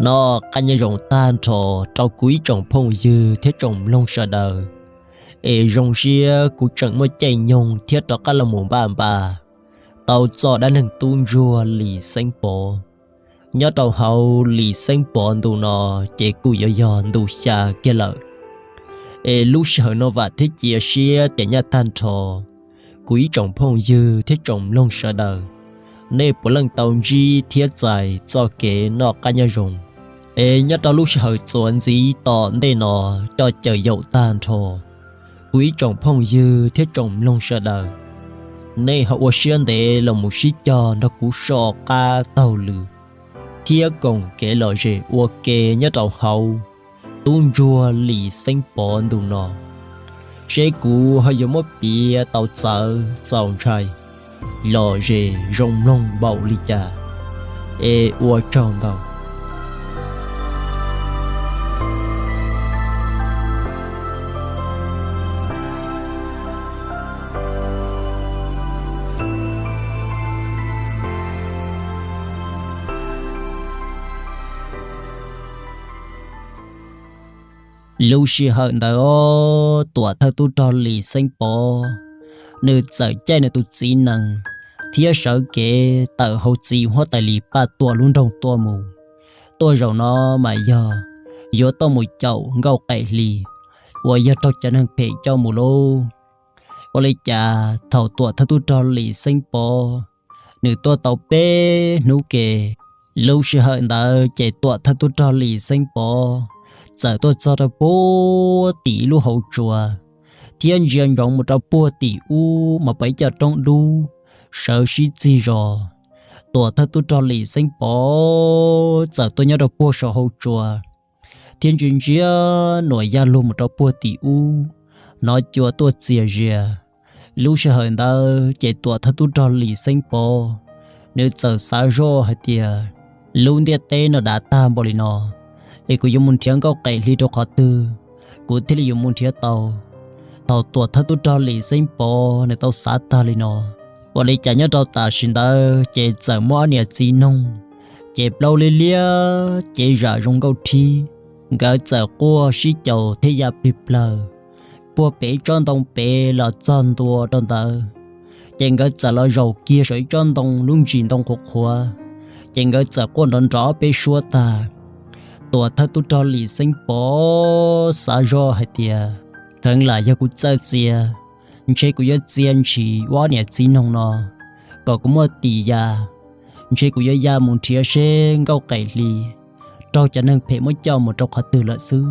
Noj qab nyob zoo tag nrho rau kuv ib tsoom phooj ywg thiab tsoom mloog sawv daws. Es zoo siab kuv tseem muaj caij nyoog thiab rov qab los mus npaj npaj tau txoj dab neeg tub ntsuag Lis Xeeb Pov. Nyob rau hauv Lis Xeeb Pov ntu no ces kuj yuav yog ntu xya kiag lawm. Es lub sij hawm no vam thiab cia siab tias nyaj tag nrho kuv ib tsoom phooj ywg thiab tsoom mloog sawv daws, nej puav leej tau ntsib thiab txais txoj kev noj qab nyob zoo. Es nyob rau lub sij hawm txuas ntxiv tom ntej no coj caw yaum tag nrho kuv ib tsoom phooj ywg thiab tsoom mloog sawv daws, nej ho ua siab ntev los mus sib cog nrog kuv so qab taug lw thiab koom kev lom zem ua ke nyob rau hauv tub ntsuag Lis Xeeb Pov ntu no, seb kuv ho yuav muab piav tau txawv txaus ntshai, lom zem zoo mloog npaum li cas. Es ua tsaug ntau. Lub sij hawm ntawd os, tuam thawj tub rog Lis Xeeb Pov nws txawm caij nws tus txiv nees thiab sawv kev tawm hauv txiv huab tais Lis Paj Tuam lub nroog tuaj mus. Tuaj zaum no mas yog yuav tuaj mus caum Nkauj Qaim Hli uas yog raug cov neeg phem coj mus lauj. Ua li cas thaum tuam thawj tub rog Lis Xeeb Pov nws tuaj tau peb hnub ke, lub sij hawm ntawd ces tuam thawj tub rog Lis Xeeb Pov txawm tuaj txog rau puag tim ib lub hauv tsua thiab ntsia ntsoov mus rau puag tim ub mas pom ib co roob dub sawv sib txig zos. Tuam thawj tub rog Lis Xeeb Pov txawm tuaj nyob rau puag saum hauv tsua thiab ntsia ntsia nuam yaj luag mus rau puag tim ub, hnov cua tuaj txias zias. Lub sij hawm ntawd ces tuam thawj tub rog Lis Xeeb Pov nws txawm xav zoj hais tias, lub ntiaj teb no dav tag npaum li no, es kuv yuav mus nrhiav Nkauj Qaim Hli rau qhov twg kuv thiaj li yuav mus nrhiav tau? Thaum tuam thawj tub rog Lis Xeeb Pov nws tau xav tag li no, ua li cas nyob rau tam sim ntawd ces txawm muaj ob niam txiv noog, ces plaub liab liab cev zam zoo nkauj rhib, nkawd txawm quaj sib caum thiab ya plig plawg puag pem ib tsob ntoo pem los txog ntua rau ntawd. Ces nkawd txawm los zaum kiag saum ib tsob ntoo lub ntsis ntoo qhuav qhuav, ces nkawd txawm quaj nrov nrov peb suab tag. Tuam thawj tub rog Lis Xeeb Pov xav zoj hais tias, kheev lam yog kuv txawj txia, ntshe kuv yuav txia ntshis ua ob niam txiv noog no kom kuv muaj tis ya. Ntshe kuv yuav ya mus nrhiav seb Nkauj Qaim Hli raug cov neeg phem muab coj mus rau qhov twg lawm xwb.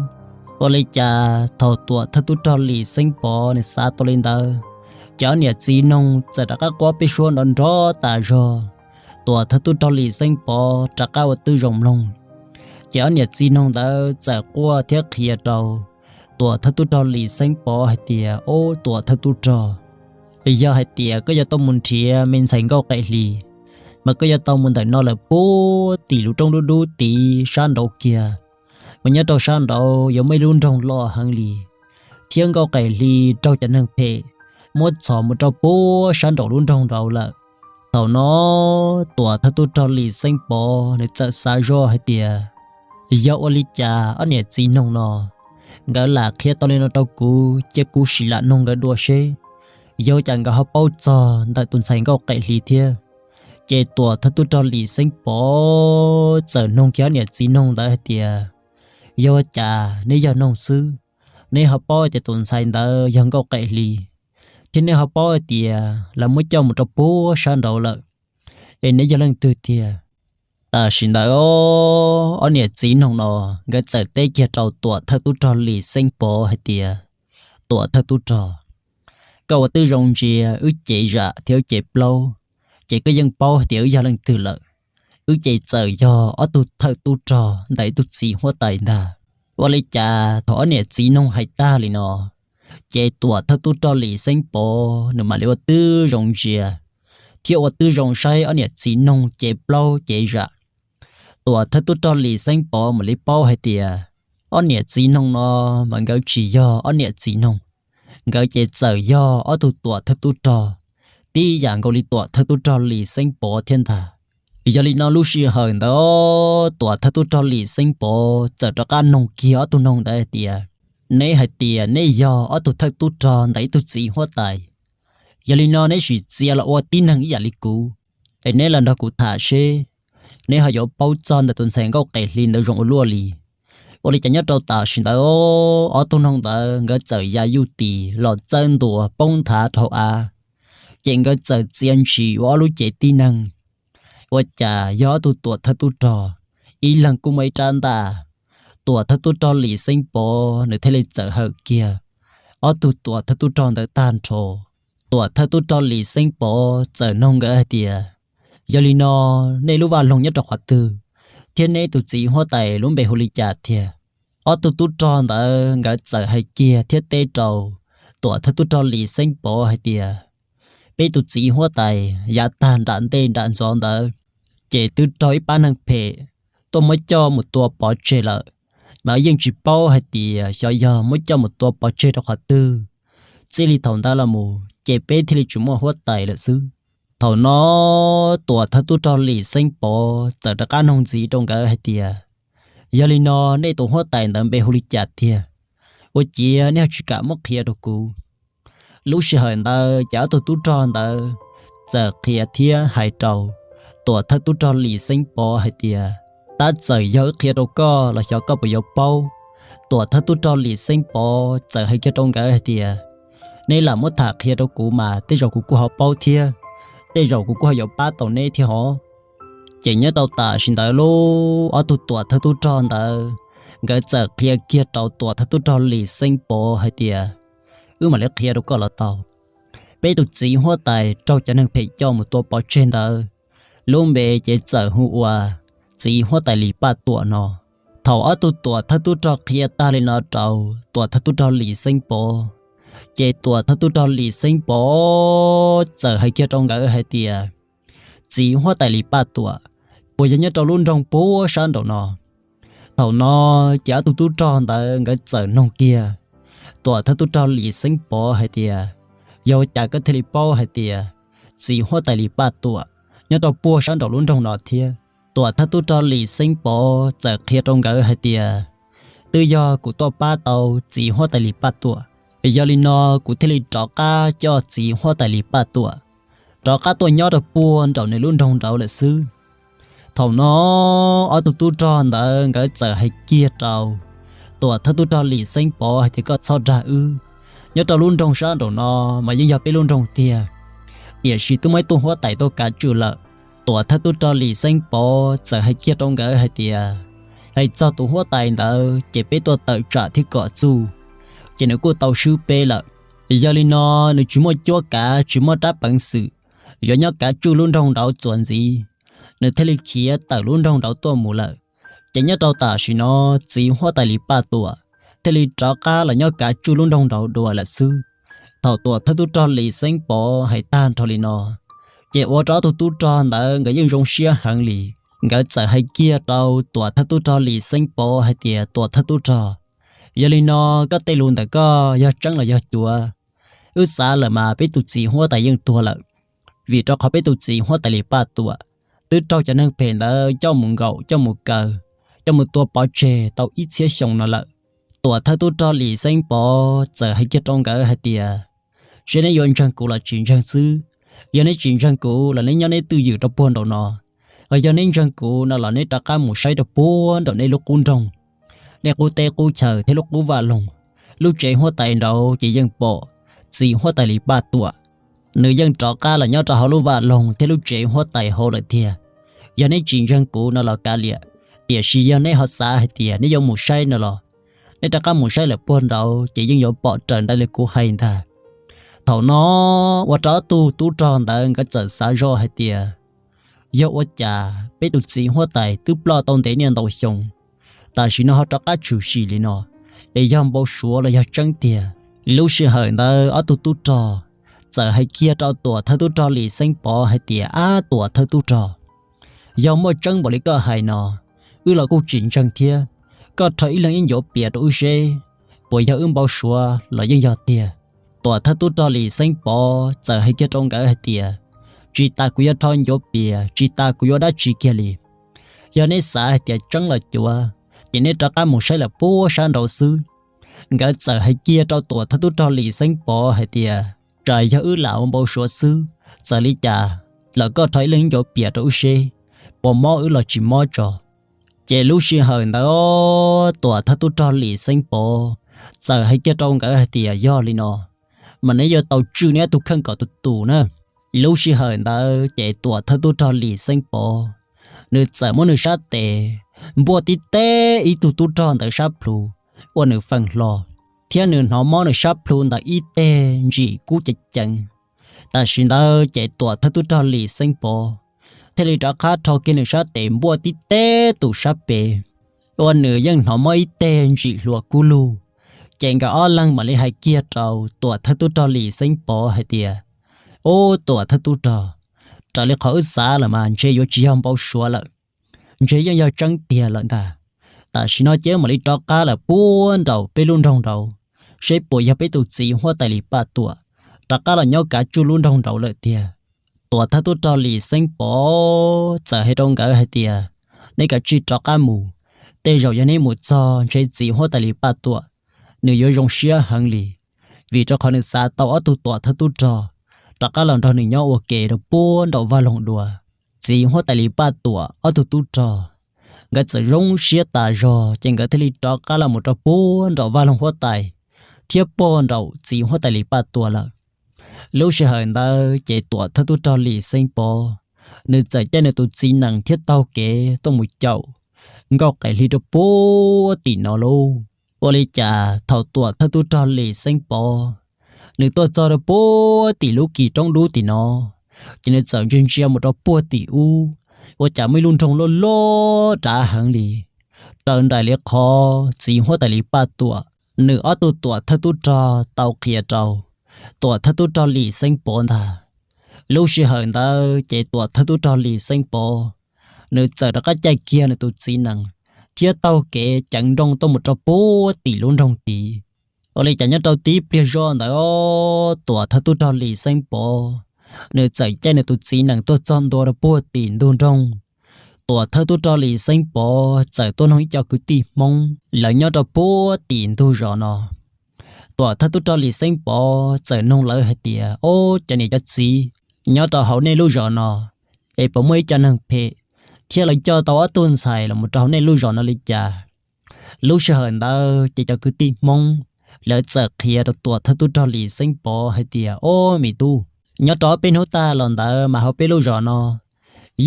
Ua li cas thaum tuam thawj tub rog Lis Xeeb Pov nws xav tau li ntawd, ces ob niam txiv noog txawm rov qab quaj peb suab nrov nrov tas zog. Tuam thawj tub rog Lis Xeeb Pov rov qab ua tib zoo mloog, ces ob niam txiv noog ntawd txawm quaj thiab qhia rau tuam thawj tub rog Lis Xeeb Pov hais tias, ob tuam thawj tub rog, yog hais tias koj yuav tau mus nrhiav me ntxhais Nkauj Qaim Hli, mas koj yuav tau mus ntawm no lawm puag tim lub roob dub dub tid sab nraud kiag. Mas nyob rau sab nraud yuav muaj ib lub nroog loj heev li, thiab Nkauj Qaim Hli raug cov neeg phem muab txhom mus rau puag sab nraum lub nroog nraud lawm. Thaum no tuam thawj tub rog Lis Xeeb Pov nws txawm xav zoj hais tias, yog ua li cas ob niam txiv noog no nkawd lam qhia tau li no rau kuv, cia kuv sim lam noog nkawd dua seb yog cas nkawd ho paub txog ntawm tus ntxhais Nkauj Qaim Hli thiab. Ces tuam thawj tub rog Lis Xeeb Pov txawm noog kiag ob niam txiv noog ntawd hais tias, yog ua cas neb yog noog xwb, neb ho paub tias tus ntxhais ntawd yog Nkauj Qaim Hli, thiab neb ho paub hais tias lawv muab coj mus rau puag sab nraud lawm, es neb yog leej twg tiag? Tam sim ntawd ob niam txiv noog no nkawd txawm teb kiag rau tuam thawj tub rog Lis Xeeb Pov hais tias, tuam thawj tub rog, koj ua twb zoo ntsia wb cev zam thiab wb cev plaub, ces koj yeej paub hais tias wb yog leej twg lawm. Wb ces txawm yog ob tug thawj tub rog ntawm ib tug txiv huab tais ntag. Ua li cas thaum ob niam txiv noog hais tag li no, ces tuam thawj tub rog Lis Xeeb Pov nws mam li ua twb zoo ntsia thiab ua twb zoo saib ob niam txiv noog cev plaub cev zam. Tuam thawj tub rog Lis Xeeb Pov mam li paub hais tias ob niam txiv noog no mas nkawd tsis yog ob niam txiv noog, nkawd ces txawm yog ob tug tuam thawj tub rog tib yam nkaus li tuam thawj tub rog Lis Xeeb Pov thiab ntag. Yog li no lub sij hawm ntawd Tuam thawj tub rog Lis Xeeb Pov txawm rov qab noog kiag ob tug noog ntawd hais tias, neb hais tias neb yog ob tug thawj tub rog ntawm ib tug txiv huab tais, yog li no neb sim txia los ua tib neeg ib yam li kuv, es neb los nrog kuv tham seb neb ho yuav paub txog ntawm tus ntxhais nkauj qes hli ntawd zoo ua luaj li. Ua li cas nyob rau tam sim ntawd ob tug noog ntawd nkawd txawm ya yuj tis los txawb ntua poob nthav rau hauv av, ces nkawd txawm txia ntsis ua ob lub cev tib neeg. Ua cas yog ob tug tuam thawj tub rog ib leeg kuj muaj ib rab ntaj. Tuam thawj tub rog Lis Xeeb Pov nws thiaj li txawm hawm kiag ob tug tuam thawj tub rog ntawd tag nrho. Tuam thawj tub rog Lis Xeeb Pov txawm noog nkawd hais tias, yog li no, nej lub vaj loog nyob rau qhov twg, thiab neb tus txiv huab tais lub npe hu li cas tiag? Ob tug tub rog ntawd nkawd txawm hais kiag thiab teb rau tuam thawj tub rog Lis Xeeb Pov hais tias, peb tus txiv huab tais yav tag nram ntej nram ntxov ntawd, ces twb raug ib pab neeg phem tuaj muab coj mus tua pov tseg lawm. Lawv yeej tsis paub hais tias xyov yog muab coj mus tua pov tseg rau qhov twg. Txij li thaum ntawd los mus ces peb thiaj li tsis muaj huab tais lawm xwb. Thaum no tuam thawj tub rog Lis Xeeb Pov txawm rov qab noog ntxiv rau nkawd hais tias, yog li no, nej tus huab tais ntawd npe hu li cas tiag? Ua ciav nej ho tsis kam muab qhia rau kuv. Lub sij hawm ntawd ces ob tug tub rog ntawd txawm qhia thiab hais rau tuam thawj tub rog Lis Xeeb Pov hais tias, tab txawm yog wb qhia rau koj los xyov koj puas yuav paub. Tuam thawj tub rog Lis Xeeb Pov txawm hais kiag rau nkawd hais tias, nej lam muab tham qhia rau kuv mas tej zaum kuv kuj ho paub thiab, tej zaum kuv kuj ho yuav pab tau neb thiab hov. Ces nyob rau tam sim ntawd lub ob tug tuam thawj tub rog ntawd nkawd txawm qhia kiag rau tuam thawj tub rog Lis Xeeb Pov hais tias, wb mam li qhia rau koj los tau. Peb tus txiv huab tais raug cov neeg phem coj mus tua pov tseg ntawd, lub npe ces txawm hu ua txiv huab tais Lis Paj Tuam no. Thaum ob tug tuam thawj tub rog qhia tag li no rau tuam thawj tub rog Lis Xeeb Pov, ces tuam thawj tub rog Lis Xeeb Pov txawm hais kiag rau nkawd hais tias, txiv huab tais Lis Paj Tuam, puas yog nyob rau lub nroog puag sab nraum no? Thaum no ces ob tug tub rog ntawd nkawd txawm noog kiag tuam thawj tub rog Lis Xeeb Pov hais tias, yog ua cas koj thiaj li paub hais tias txiv huab tais Lis Paj Tuam nyob rau puag sab nraum lub nroog no thiab? Tuam thawj tub rog Lis Xeeb Pov txawm qhia rau nkawd hais tias, twb yog kuv tuaj pab tau txiv huab tais Lis Paj Tuam, yog li no kuv thiaj li rov qab coj txiv huab tais Lis Paj Tuam rov qab tuaj nyob rau puag nraum nws lub nroog nraud lawm xwb. Thaum no ob tug tub rog ntawd nkawd txawm hais kiag rau tuam thawj tub rog Lis Xeeb Pov hais tias, koj txhob dag wb, nyob rau lub nroog sab nraum no mas yeej yog peb lub nroog tiag, tiam sis twb muaj ib tug huab tais tuaj kav tswj lawm. Tuam thawj tub rog Lis Xeeb Pov txawm hais kiag rau nkawd hais tias, hais txog tus huab tais ntawd ces peb tuaj tawm tsam thiab kom txuj, ces nws kuj tau swb peb lawm. Yog li no nws tsis muaj cuab kav tsis muaj rab peev xwm yuav nyob kav tswj lub nroog nraud txuas ntxiv, nws thiaj li khiav tawm lub nroog nraud tuaj mus lawm. Ces nyob rau tam sim no txiv huab tais Lis Paj Tuam thiaj li rov qab los nyob kav tswj lub nroog nraud dua lawm xwb. Thaum tuam thawj tub rog Lis Xeeb Pov hais tag nrho li no, ces ua rau ob tug tub rog ntawd nkawd yeej zoo siab heev li. Nkawd txawm hais kiag rau tuam thawj tub rog Lis Xeeb Pov hais tias, tuam thawj tub rog, yog li no koj tej lus ntawm koj yog tseeb los yog cuav? Wb xav lawm mas peb tus txiv huab tais yeej tuag lawm, vim rau qhov peb tus txiv huab tais Lis Paj Tuam twb raug cov neeg phem ntawd coj mus nkaum coj mus kaw, coj mus tua pov tseg tau ib txhiab xyoo no lawm. Tuam thawj tub rog Lis Xeeb Pov txawm hais kiag rau nkawd hais tias, seb neb yuav ntseeg kuv los tsis ntseeg xwb. Yog neb tsis ntseeg kuv los neb nyob neb twj ywm rau puag nraum no, hos yog neb ntseeg kuv no los neb rov qab mus saib rau puag nraum nej lub qub nroog, nej qub teb qub chaw thiab lub qub vaj loog, lub tsev huab tais nraud ces yeej pom txiv huab tais Lis Paj Tuam, nws yeej rov qab los nyob rau hauv lub vaj loog thiab lub tsev huab tais hauv lawm tiag. Yog neb tsis ntseeg kuv no los kav liam, tiam sis yog neb ho xav hais tias neb yuav mus saib no los, neb rov qab mus saib lawm puag nraud ces yeej yuav pom raws nraim li kuv hais ntag. Thaum no ua rau ob tug tub rog ntawd nkawd txawm xav zoj hais tias, yog ua cas peb tus txiv huab tais twb ploj tau ntev niaj ntau xyoo, tam sim no ho rov qab tshwm sim li no, es yog npau suav los yog tseeb tiag? Lub sij hawm ntawd ob tug tub rog txawm hais kiag rau tuam thawj tub rog Lis Xeeb Pov hais tias, ab tuam thawj tub rog, yog muaj tseeb npaum li koj hais no, wb los kuj tsis ntseeg thiab. Koj rho ib leeg ib ncuav piav rau wb seb puas yog wb npau suav los yeej yog tiag. Tuam thawj tub rog Lis Xeeb Pov txawm hais kiag rau nkawd hais tias, tsis tas kuv yuav rho ncuav pias, tsis tas kuv yuav dab tsi kiag li. Yog neb xav hais tias tseeb los cuav, ces neb rov qab mus saib lawm puag sab nraud xwb. Nkawd txawm hais kiag rau Tuam Thawj Tub Rog Lis Xeeb Pov hais tias, tsam yog wb lam ua npau suav xwb, txawm li cas los koj rho ib leeg ncuav pias rau wb seb puas mob wb los tsis mob tso. Ces lub sij hawm ntawd Tuam Thawj Tub Rog Lis Xeeb Pov txawm hais kiag rau nkawd hais tias, yog li no mas neb yuav tau tswj neb ob tug kheej kom tus tus na. Lub sij hawm ntawd ces Tuam Thawj Tub Rog Lis Xeeb Pov nws txawm muab nws sab tes npuaj tib teg ib tug tub rog ntawd sab plhu, ua nws feem hlo, thiab nws hnov mob nws sab plhu ntawd ib teg ntsim kub ceev ceev. Tam sim ntawd ces Tuam Thawj Tub Rog Lis Xeeb Pov thiaj li rov qab rho kiag nws sab tes npuaj tib teg tus sab pem, ua nws yeej hnov mob ib teg ntsim hluas kub lug. Ces nkawd ob leeg mam li hais kiag rau Tuam Thawj Tub Rog Lis Xeeb Pov hais tias, ub, Tuam Thawj Tub Rog, raws li qhov wb xav lawm mas ntshe yuav tsis yog npau suav lawm, ntshe yeej yog tseeb tiag lawm ntag. Tam sim no ces wb mam li rov qab lawm puag nraum peb lub nroog nraud, seb puas yog peb tus txiv huab tais Lis Paj Tuam rov qab los nyob kav tsuj lub nroog nraud lawm tiag. Tuam Thawj Tub Rog Lis Xeeb Pov txawm hais rau nkawd hais tias, nej kav tsij rov qab mus, tej zaum yog neb mus txog ntshe txiv huab tais Lis Paj Tuam nws yuav zoo siab heev li, vim rau qhov nws xav tau ob tug Tuam Thawj Tub Rog rov qab los nrog nws nyob ua ke rau puag nraum vaj loog dua. Txiv huab tais Lis Paj Tuam ob tug tub rog nkawd txawm zoo siab tas zog, ces nkawd thiaj li rov qab los mus rau puag nraum vaj loog huab tais thiab puag nraum txiv huab tais Lis Paj Tuam lawm. Lub sij hawm ntawd ces Tuam Thawj Tub Rog Lis Xeeb Pov nws txawm caij nws tus txiv nees thiab taug kev tuaj mus caum Nkauj Qaim Hli rau puag tim no lauj. Ua li cas thaum Tuam Thawj Tub Rog Lis Xeeb Pov nws tuaj txog rau puag tim lub kis roob dub tim no, ces nws txawm ntsia ntsia mus rau puag tim ub, ua cas muaj ib lub nroog loj loj dav heev li, raws nraim li qhov txiv huab tais Lis Paj Tuam nws ob tug Tuam Thawj Tub Rog tau qhia rau Tuam Thawj Tub Rog Lis Xeeb Pov ntag. Lub sij hawm ntawd ces Tuam Thawj Tub Rog Lis Xeeb Pov nws txawm rov qab caij kiag nws tus txiv nees thiab taug kev ceev nrooj tuaj mus rau puag tim lub nroog tid. Ua li cas nyob rau tib pliag zoj ntawd, Tuam Thawj Tub Rog Lis Xeeb Pov nws txawm caij nws tus txiv nees tuaj txog ntua rau puag tim ntug nroog. Tuam Thawj Tub Rog Lis Xeeb Pov txawm tuaj noog ib co kwv tij Hmoob lawv nyob rau puag tim ntug zos no. Tuam Thawj Tub Rog Lis Xeeb Pov txawm noog lawv hais tias, ob, cov niam cov txiv, nyob rau hauv nej lub zos no es puas muaj ib co neeg phem thiab lawv coj tau ob tug ntxhais los mus rau hauv nej lub zos no li cas? Lub sij hawm ntawd ces cov kwv tij Hmoob lawv txawm qhia rau Tuam Thawj Tub Rog Lis Xeeb Pov hais tias, ob, me tub, nyob rau ob peb hnub tag los ntawd mas hauv peb lub zos no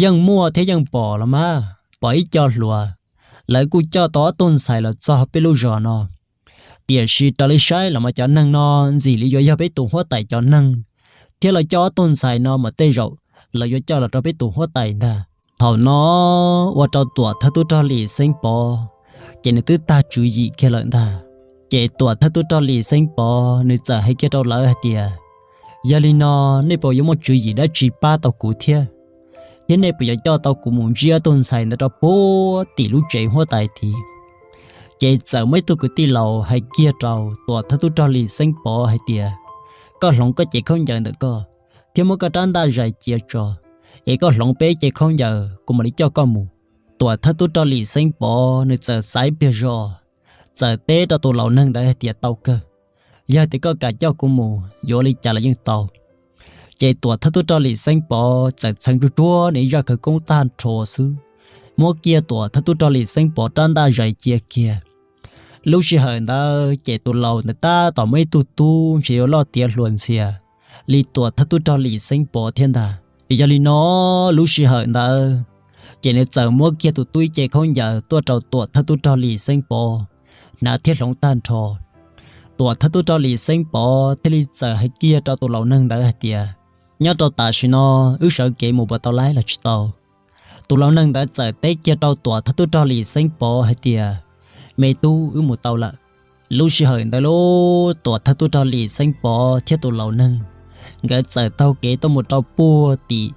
yeej muaj thiab yeej pom los mas, pom ib co hluas lawv kuj coj tau ob tug ntxhais los txog peb lub zos no. Tiam sis raws li saib los mas cov neeg no ntxim li yuav yog peb tus huab tais cov neeg, thiab lawv coj ob tug ntxhais no mas tej zaum lawv yuav coj los rau peb tus huab tais ntag. Thaum no ua rau Tuam Thawj Tub Rog Lis Xeeb Pov ces nws twb tag tswv yim kiag lawm ntag. Ces Tuam Thawj Tub Rog Lis Xeeb Pov nws txawm hais kiag rau lawv hais tias, yog li no, nej puas yuav muaj tswv yim dab tsi pab tau kuv thiab? Thiab nej puas yuav coj tau kuv mus ntsib ob tug ntxhais ntawd rau puag tim lub tsev huab tais tid? Ces txawm muaj ib tug kwv tij laus hais kiag rau Tuam Thawj Tub Rog Lis Xeeb Pov hais tias, koj hloov koj cev khaub ncaws ntawm koj thiab muab koj rab ntaj zais cia tso, es koj hloov peb cev khaub ncaws kuv mam li coj koj mus. Tuam Thawj Tub Rog Lis Xeeb Pov nws txawm xav ib pliag zog, txawm teb rau tus laus neeg ntawd hais tias, tau kawg, yog tias koj kam coj kuv mus yuav li cas los yeej tau. Ces Tuam Thawj Tub Rog Lis Xeeb Pov txawm txheev tsuag tsuag nws zaj khawv koob tag nrho xwb, muab kiag Tuam Thawj Tub Rog Lis Xeeb Pov rab ntaj zais cia kiag. Lub sij hawm ntawd ces tus laus ntawd tab tom muaj ib tug tub ntshe yuav loj tiav hluas ntxhias li Tuam Thawj Tub Rog Lis Xeeb Pov thiab ntag. Yog li no, lub sij hawm ntawd ces nws txawm muab kiag tus tub ib ce khaub ncaws tuaj rau Tuam Thawj Tub Rog Lis Xeeb Pov hnav thiab hloov tag nrho. Tuam Thawj Tub Rog Lis Xeeb Pov thiaj li txawm hais kiag rau tus laus neeg ntawd hais tias, nyob rau tam sim no wb sawv kev mus puas tau laib los tsis tau? Tus laus neeg ntawd txawm teb kiag rau Tuam Thawj Tub Rog Lis Xeeb Pov hais tias, me tub, wb mus tau lawm. Lub sij hawm ntawd lub Tuam Thawj Tub Rog Lis Xeeb Pov thiab tus laus neeg nkawd txawm taug kev tuaj mus rau puag tim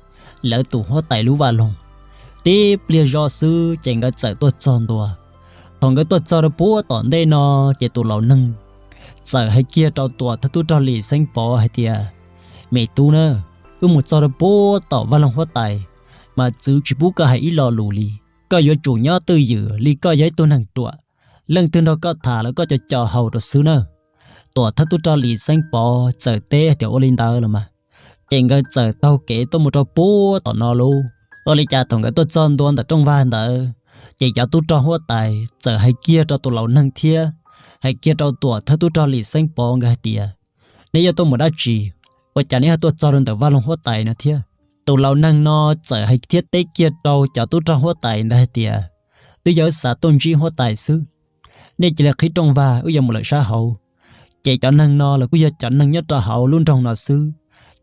lawv tus huab tais lub vaj loog. Tib pliag zoj xwb ces nkawd txawm tuaj txog ntua. Thaum nkawd tuaj txog rau puag tom ntej no, ces tus laus neeg txawm hais kiag rau Tuam Thawj Tub Rog Lis Xeeb Pov hais tias, me tub na, wb mus txog rau puag tom vaj loog huab tais, mas txwv tsis pub koj hais ib lo lus li. Koj yuav tsum nyob twj ywm li koj yog ib tug neeg ruam, leej twg nrog koj tham los koj co co hau rau xwb na. Tuam thawj tub rog Lis Xeeb Pov txawm teb tias ua li ntawd los mas, ces nkawd txawm taug kev tuaj mus rau puag tom no lauj. Ua li cas thaum nkawd tuaj txog ntua ntawm rooj vag ntawd, ces cov tub rog huab tais txawm hais kiag rau tus laus neeg thiab hais kiag rau tuam thawj tub rog Lis Xeeb Pov nkawd hais tias, neb yuav tuaj mus dab tsi? Ua cas neb ho tuaj txog rau ntawm vaj loog huab tais no thiab? Tus laus neeg no txawm hais thiab teb kiag rau cov tub rog huab tais ntawd hais tias, twb yog wb xav tuaj ntsib huab tais xwb, nej cia li qhib rooj vag wb yuav mus lawm sab hauv. Ces cov neeg no los kuj yog cov neeg nyob rau hauv lub nroog no xwb.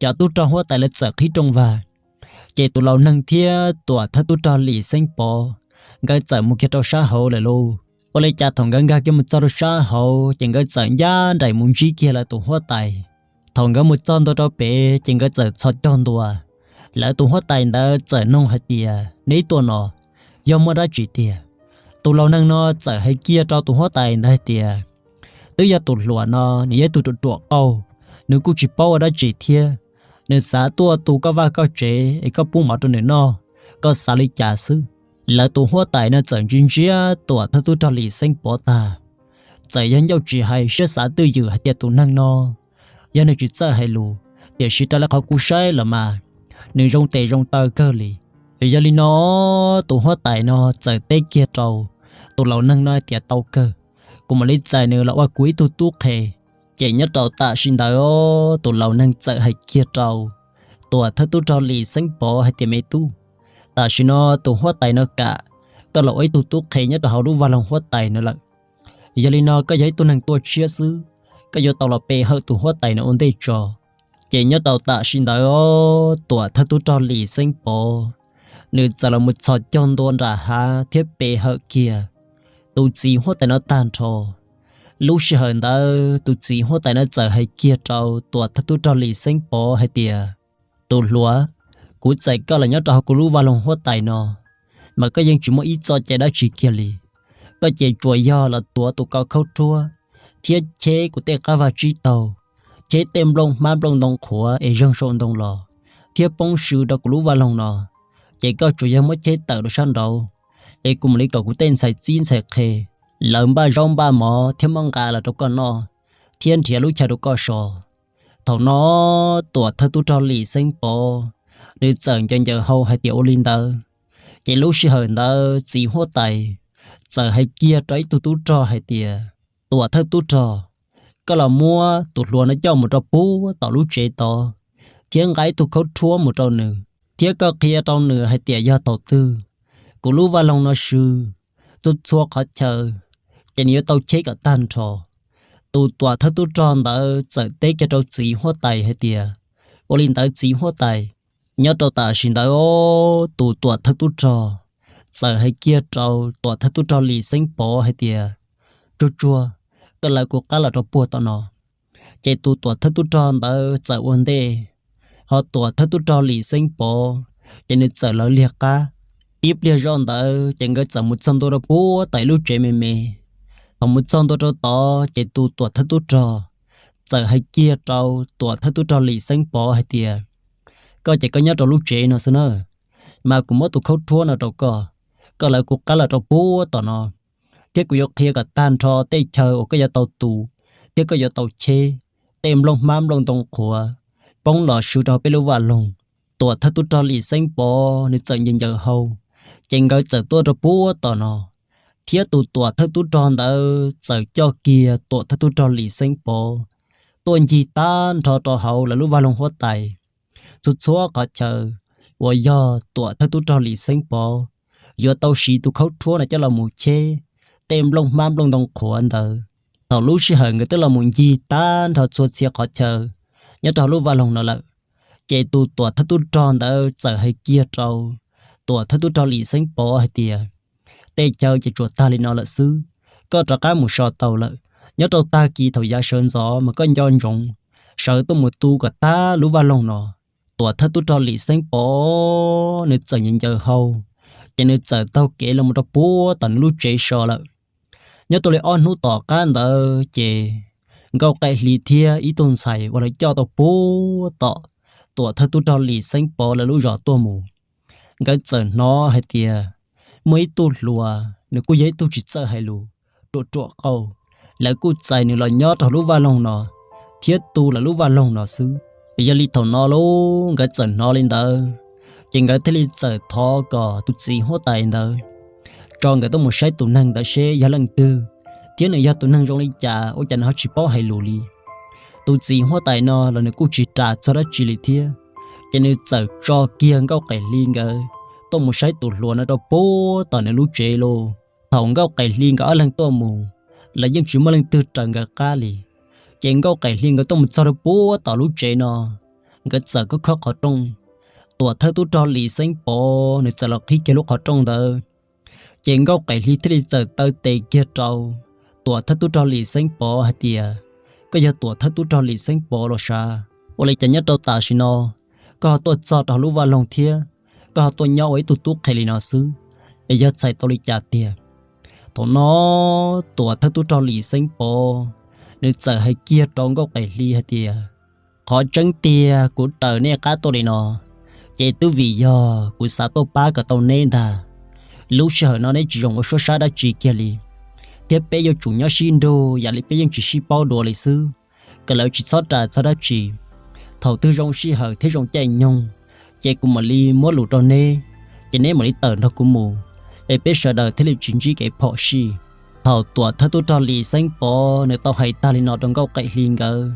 Cov tub rog huab tais lawv txawm qhib rooj vag, ces tus laus neeg thiab tuam thawj tub rog Lis Xeeb Pov nkawd txawm mus kiag rau sab hauv lawm lauj. Ua li cas thaum nkawd nkag kiag mus txog rau sab hauv ces nkawd txawm ncaj nraim mus ntsib kiag lawv tus huab tais. Thaum nkawd mus txog ntua rau pem ces nkawd txawm txhos caug ntua. Lawv tus huab tais ntawd txawm nug hais tias, neb tuaj no yog muaj dab tsi tiag? Tus laus neeg no txawm hais kiag rau tus huab tais ntawd hais tias, twb yog tus hluas no nws yog ib tug ruam ruam qauj, nws kuj tsis paub ua dab tsi thiab, nws xav tuaj tu koj vaj koj tsev es koj pub mov rau nws noj, koj xav li cas xwb? Lawv tus huab tais no txawm ntsia ntsia tuam thawj tub rog Lis Xeeb Pov tag, txawm yog ncauj tsis hais siab xav twj ywm hais tias tus neeg no yog nws tsis txawj hais lus, tiam sis raws li qhov kuv saib los mas nws zoo tes zoo taw kawg li. Yog li no tus huab tais no txawm teb kiag rau tus laus neeg no hais tias, tau kawg, kuv mam li txais nws los ua kuv ib tug tub qhe. Ces nyob rau tam sim ntawd tus laus neeg txawm hais kiag rau tuam thawj tub rog Lis Xeeb Pov hais tias, me tub, tam sim no tus huab tais no kam koj los ua ib tug tub qhe nyob rau hauv lub vaj loog huab tais no lawm. Yog li no koj yog ib tug neeg tuaj tshiab xwb, koj yuav tau los pe hawm tus huab tais no ua ntej tso. Ces nyob rau tam sim ntawd tuam thawj tub rog Lis Xeeb Pov nws txawm los mus txhos caug ntua nram hav thiab pe hawm kiag tus txiv huab tais no tag nrho. Lub sij hawm ntawd tus txiv huab tais no txawm hais kiag rau tuam thawj tub rog Lis Xeeb Pov hais tias, tus hluas, kuv txais koj los nyob rau hauv kuv lub vaj loog huab tais no, mas koj yeej tsis muaj ib txoj cai dab tsi kiag li. Koj ces tsuas yog los tuav tus ko khaub rhuab thiab cheb kuv tej qab vag tsib taug, cheb tej nplooj hmab nplooj ntoo qhuav es zeeg saum ntoo los, thiab poob sw rau kuv lub vaj loog no, ces koj tsuas yog muab cheb tawm rau sab nraud, es kuv mam li kom kuv tej ntxhais txib ntxhais qhe lawv npaj zaub npaj mov thiab muab nqa los rau koj noj, thiab nrhiav lub chaw rau koj so. Thaum no tuam thawj tub rog Lis Xeeb Pov nws txawm ncaws ncaws hau hais tias ua li ntawd. Ces lub sij hawm ntawd txiv huab tais txawm hais kiag rau ib tug tub rog hais tias, tuam thawj tub rog, koj los muab tus hluas no coj mus rau puag tom lub tsev tod, thiab nqa ib tug khaub rhuab mus rau nws, thiab koj qhia rau nws hais tias yog thaum twg kuv lub vaj loog no sw txhua txhua qhov chaw, ces nws yuav tau cheb kom tag nrho. Tus tuam thawj tub rog ntawd txawm teb kiag rau txiv huab tais hais tias, ua li ntawd txiv huab tais. Nyob rau tam sim ntawd tus tuam thawj tub rog txawm hais kiag rau tuam thawj tub rog Lis Xeeb Pov hais tias, tsuag tsuag, koj lawv kuv qab los rau puag tom no. Ces tus tuam thawj tub rog ntawd txawm ua ntej, ho tuam thawj tub rog Lis Xeeb Pov ces nws txawm lawv liag qab. Tib pliag zoj ntawd ces nkawd txawm mus txog ntua rau puag tom ib lub tsev me me. Thaum mus txog ntua rau tod ces tus tuam thawj tub rog txawm hais kiag rau tuam thawj tub rog Lis Xeeb Pov hais tias, koj ces koj nyob rau lub tsev no xwb na, mas kuv muab tus khaub rhuab no rau koj, koj lawv kuv qab los rau puag tom no, thiab kuv yuav qhia kom tag nrho tej chaw uas koj yuav tau tu, thiab koj yuav tau cheb tej nplooj hmab nplooj ntoo qhuav poob los sw rau peb lub vaj loog. Tuam thawj tub rog Lis Xeeb Pov nws txawm ncaws ncaws hau, ces nkawd txawm tuaj rau puag tom no, thiab tus tuam thawj tub rog ntawd txawm coj kiag tuam thawj tub rog Lis Xeeb Pov tuaj ncig tag nrho rau hauv lawv lub vaj loog huab tais. Txhua txhua qhov chaw uas yog tuam thawj tub rog Lis Xeeb Pov yuav tau siv tus khaub rhuab no coj los mus cheb tej nplooj hmab nplooj ntoo qhuav ntawd. Thaum lub sij hawm nkawd twb los mus ncig tag nrho txhua txhia qhov chaw nyob rau hauv lub vaj loog no lawm, ces tus tuam thawj tub rog ntawd txawm hais kiag rau tuam thawj tub rog Lis Xeeb Pov hais tias, tej chaw ces tsuas tag li no lawm xwb, koj rov qab mus so tau lawm. Nyob rau tag kis thaum yav sawv ntxov mas koj nco ntsoov sawv tuaj mus tu kom tag lub vaj loog no. Tuam thawj tub rog Lis Xeeb Pov nws txawm ncaws ncaws hau, ces nws txawm taug kev los mus rau puag tom nws lub tsev so lawm. Nyob rau li ob hnub tom qab ntawd ces Nkauj Qaim Hli thiab ib tug ntxhais uas lawv coj tau puag tom tuam thawj tub rog Lis Xeeb Pov lawv lub zos tuaj mus, nkawd txawm hnov hais tias muaj ib tug hluas, nws kuj yog ib tug tsis txawj hais lus, ruam ruam qauj. Lawv kuj txais nws los nyob rau lub vaj loog no thiab tu lawv lub vaj loog no xwb. Yog li thaum no lauj, nkawd txawm hnov li ntawd, ces nkawd thiaj li txawm thov kom tus txiv huab tais ntawd tso nkawd tuaj mus saib tus neeg ntawd seb yog leej twg, thiab nws yog tus neeg zoo li cas ua cas nws ho tsis paub hais lus li. Tus txiv huab tais no los nws kuj tsis ras txog dab tsi li thiab, ces nws txawm tso kiag Nkauj Qaim Hli nkawd tuaj mus saib tus hluas no rau puag tom nws lub tsev lauj. Thaum Nkauj Qaim Hli nkawd ob leeg tuaj mus, lawv yeej tsis muaj leej twg raws nkawd qab li. Ces Nkauj Qaim Hli nkawd tuaj mus txog rau puag tom lub tsev no, nkawd txawm khob khob qhov rooj. Tuam thawj tub rog Lis Xeeb Pov nws txawm los qhib kiag lub qhov rooj ntawd. Ces Nkauj Qaim Hli thiaj li txawm taw tes kiag rau tuam thawj tub rog Lis Xeeb Pov hais tias, koj yog tuam thawj tub rog Lis Xeeb Pov los sav? Ua li cas nyob rau tam sim no koj ho tuaj txog rau hauv lub vaj loog thiab koj ho tuaj nyob ua ib tug tub qhe li no xwb, es yog txhais tau li cas tiag? Thaum no tuam thawj tub rog Lis Xeeb Pov nws txawm hais kiag rau Nkauj Qaim Hli hais tias, qhov tseeb tiag kuv raws nej qab tuaj li no, ces twb vim yog kuv xav tuaj pab kom tau neb ntag. Lub sij hawm no neb tsis zoo ua suab sab dab tsi kiag li, thiab peb yuav tsum nyob sib nrug yam li peb yeej tsis sib paub dua li xwb, kom lawv tsis txhob ras txog dab tsi. Thaum twg zoo sij hawm thiab zoo caij nyoog, ces kuv mam li muab lus rau neb, ces neb mam li tawm nrog kuv mus, es peb sawv daws thiaj li tsis ntsib kev phom sij. Thaum tuam thawj tub rog Lis Xeeb Pov nws tau hais tag li no rau Nkauj Qaim Hli nkawd,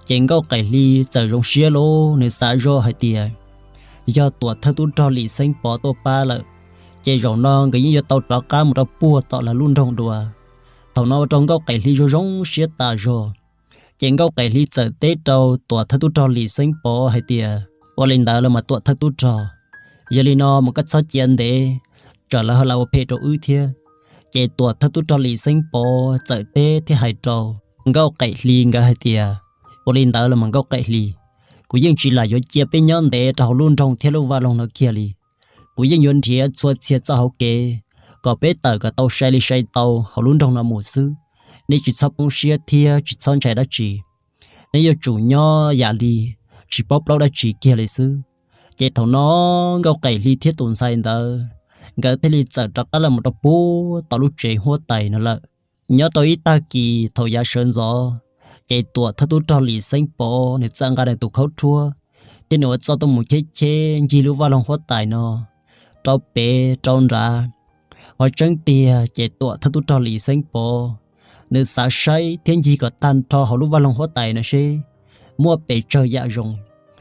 ces Nkauj Qaim Hli txawm zoo siab lauj, nws xav zoj hais tias, yog tuam thawj tub rog Lis Xeeb Pov tuaj pab lawm, ces zaum no nkawd yeej yuav tau rov qab mus rau puag tom lawv lub nroog dua. Thaum no ua rau Nkauj Qaim Hli zoo zoo siab tas zog, ces Nkauj Qaim Hli txawm teb rau tuam thawj tub rog Lis Xeeb Pov hais tias, ua li ntawd los mas tuam thawj tub rog, yog li no mas koj txhob cia ntev, tsam lawv ho ua phem rau wb thiab. Ces tuam thawj tub rog Lis Xeeb Pov txawm teb thiab hais rau Nkauj Qaim Hli nkawd hais tias, ua li ntawd los mas Nkauj Qaim Hli, kuv yeej tsis lam yuav cia peb nyob ntev rau hauv lub nroog thiab lub vaj loog no kiag li. Kuv yeej yuav nrhiav txhua txhia txoj hauv kev kom peb tawm kom tau sai li sai tau hauv lub nroog no mus xwb. Nej tsis txhob poob siab thiab tsis txhob ntshai dab tsi. Neb yuav tsum nyob yam li tsis paub plaub dab tsi kiag li xwb. Ces thaum no Nkauj Qaim Hli thiab tus ntxhais ntawd, nkawd thiaj li txawm rov qab los mus rau puag tom lub tsev huab tais no lawm. Nyob rau ib tag kis thaum yav sawv ntxov, ces tuam thawj tub rog Lis Xeeb Pov nws txawm nqa nws tus khaub rhuab, thiab nws ua txoj tuaj mus cheb cheb ncig lub vaj loog huab tais no rau pem rau nrad. Qhov tseeb tiag ces tuam thawj tub rog Lis Xeeb Pov nws xav saib thiab ncig kom tag nrho hauv lub vaj loog huab tais no seb muaj pes tsawg yam zoo,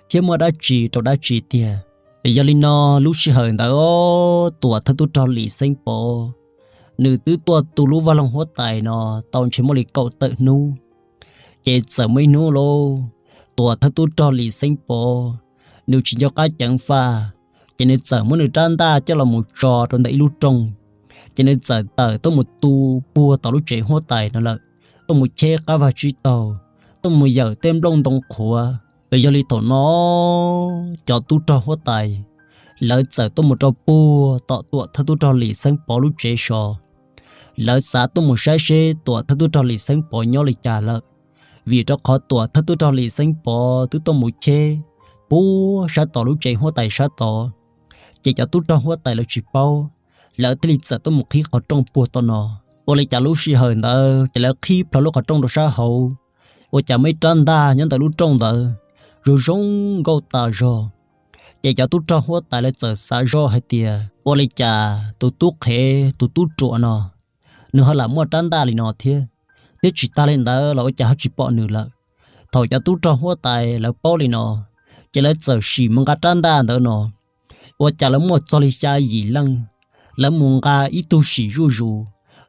thiab muaj dab tsi rau dab tsi tiag. Yog li no, lub sij hawm ntawd tuam thawj tub rog Lis Xeeb Pov nws twb tuaj tu lub vaj loog huab tais no tau ntshe muaj li kaum tawm hnub. Ces txawm muaj ib hnub lauj, tuam thawj tub rog Lis Xeeb Pov nws tsis nco qab ceev faj, ces nws txawm muab nws rab ntaj coj los mus tso rau ntawm ib lub rooj, ces nws txawm tawm tuaj mus tu puag tom lub tsev huab tais no lawm, tuaj mus cheb qab vag tsib taug, tuaj mus yawm tej nplooj ntoo qhuav. Yog li thaum no cov tub rog huab tais lawv txawm tuaj mus rau puag tom tuam thawj tub rog Lis Xeeb Pov lub tsev so. Lawv xav tuaj mus saib seb tuam thawj tub rog Lis Xeeb Pov nyob li cas lawm, vim rau qhov tuam thawj tub rog Lis Xeeb Pov twb tuaj mus cheb puag sab tom lub tsev huab tais sab tod. Ces cov tub rog huab tais lawv tsis paub, lawv thiaj li txawm tuaj mus qhib qhov rooj puag tom no. Ua li cas lub sij hawm ntawd ces lawv qhib plho lub qhov rooj rau sab hauv, ua cas muaj ib rab ntaj nyob ntawm lub rooj ntawd zoo zoo nkauj tas zog. Ces cov tub rog huab tais lawv txawm xav zoj hais tias, ua li cas tus tub qhev tus tub ruam no nws ho lam muaj rab ntaj li no thiab? Thiab tsis tas li ntawd los ua cas ho tsis pom nws lawm? Thaum cov tub rog huab tais lawv paub li no, ces lawv txawm sim mus nqa rab ntaj ntawd no. Ua cas lawv muaj txog li xya yim leej, lawv mus nqa ib tug sim zuj zus,